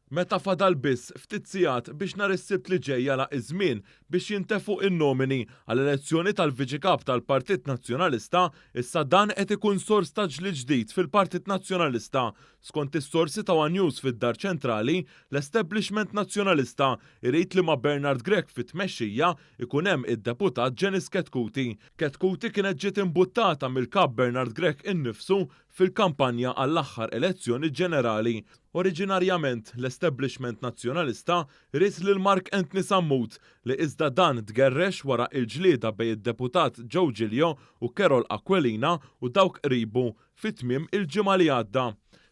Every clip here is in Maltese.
Meta fadal biss ftit sigħat biex nhar is-Sibt li ġej jagħlaq iż-żmien biex jintefgħu n-nomini għall-elezzjoni tal-Viċi Kap tal-Partit Nazzjonalista, issa dan qed ikun sors ta' ġlied ġdid fil-Partit Nazzjonalista. Skont is-sorsi ta' one News fid-Dar Ċentrali, l-establishment Nazzjonalista jrid li ma' Bernard Grech fit-tmexxija ikun hemm id-Deputat Janice Chetcuti. Chetcuti kienet ġiet imbuttata mill-Kap Bernard Grech innifsu fil-kampanja għall-aħħar elezzjoni ġenerali. Oriġinarjament, l-establishment Nazzjonalista ried lil Mark Anthony Sammut li iżda dan tgerrex wara il-ġlieda bejn id-Deputat Joe Giglio u Carol Aquilina u dawk qribu fi tmiem il-ġimgħa li għadda.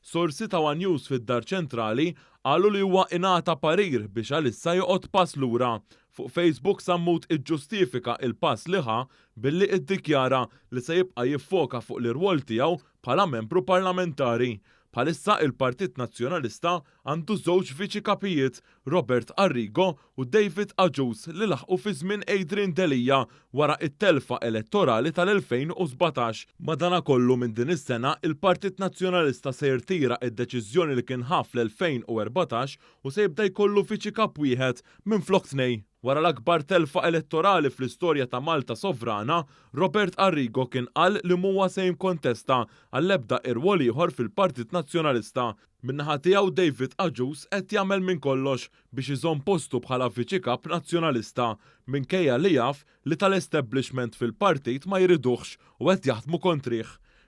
Sorsi ta' one News fid-Dar Ċentrali qalu li huwa ingħata parir biex għalissa joqgħod pass lura. Fuq Facebook Sammut iġġustifika il-pass li ħa billi iddikjara li se jibqa' jiffoka fuq l-irwol tiegħu bħala membru parlamentari. Bħalissa il-Partit Nazzjonalista għandu żewġ viċi kapijiet, Robert Arrigo u David Agius li laħqu fi żmien Adrian Delia wara it-telfa elettorali tal-2017. Madanakollu minn din is-sena il-Partit Nazzjonalista se jirtira id-deċiżjoni li kien ħa fl-2014 u se jibda jkollu viċi kap wieħed minflok tnejn. Wara l-akbar telfa elettorali fl-istorja ta' Malta sovrana, Robert Arrigo kien qal li mhuwa se jikkontesta għall-ebda irwol ieħor fil-Partit Nazzjonalista. Min-naħa tiegħu David Agius qed jagħmel minn kollox biex iżomm postu bħala viċi kap Nazzjonalista, minkejja li jaf li tal-establishment fil-partit ma jriduhx u qed jaħdmu kontrih.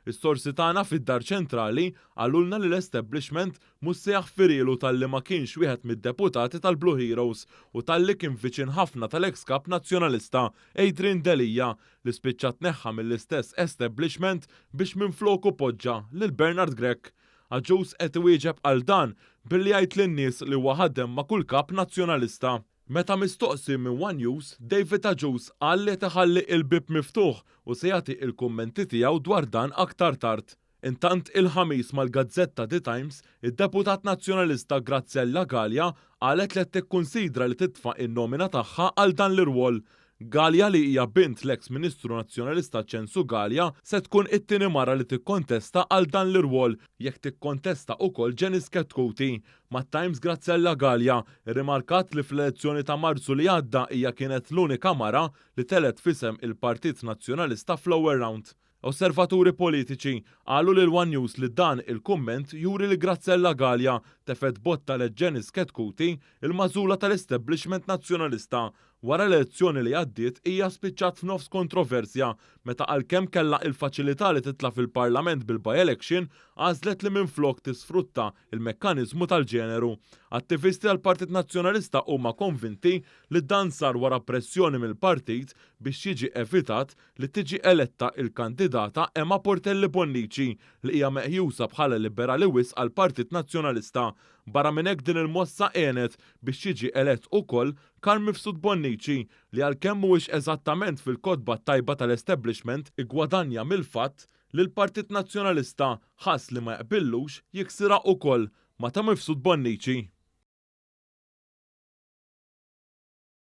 Is-sorsi tagħna fid-Dar Ċentrali qalulna li l-establishment mhux se jaħfirhielu talli ma kienx wieħed mid-deputati tal-Blue Heroes u talli kien viċin ħafna tal-eks kap Nazzjonalista Adrian Delia li spiċċa tneħħa mill-istess establishment biex minfloku poġġa lil Bernard Grech. Agius qed iwieġeb għal dan billi jgħid lin-nies li huwa ħadem ma' kull kap Nazzjonalista. Meta mistoqsi minn One News, David Agius qal li qed iħalli il-bieb miftuħ u se jagħti il-kummenti tiegħu dwar dan aktar tard. Intant il-Ħamis mal-gazzetta The Times, id-deputat Nazzjonalista Graziella Galea qalet li qed tikkunsidra li titfa' in-nomina tagħha għal dan l-irwol. Galea li hija bint l-eks Ministru Nazzjonalista Ċensu Galea se tkun it-tieni mara li tikkontesta għal dan l-irwol jekk tikkontesta ukoll Janice Chetcuti. Mat-Times Graziella Galea rrimarkat li fl-elezzjoni ta' Marzu li għadda hija kienet l-unika mara li telgħet f'isem il-Partit Nazzjonalista fl-ewwel round. Osservaturi politiċi qalu lil One News li dan il-kumment juri li Graziella Galea tefgħet botta lil Janice Chetcuti, il-magħżula tal-establishment Nazzjonalista. Wara l-elezzjoni li għaddiet hija spiċċat f'nofs kontroversja meta għalkemm kellha il-faċilità li titla' fil-Parlament bil-by-election għażlet li minflok tisfrutta il-mekkaniżmu tal-ġeneru. Attivisti tal-Partit Nazzjonalista huma konvinti li dan sar wara pressjoni mill-partit biex jiġi evitat li tiġi eletta il-kandidata Emma Portelli Bonnici li hija meqjusa bħala liberali wisq għal Partit Nazzjonalista. Barra minn hekk din il-mossa għenet biex jiġi elett ukoll Carm Mifsud Bonnici li għalkemm mhuwiex eżattament fil-kotba tajba tal-establishment igwadanja mill-fatt li l-Partit Nazzjonalista ħass li ma jaqbillux jiksirha ukoll ma' ta' Mifsud Bonnici.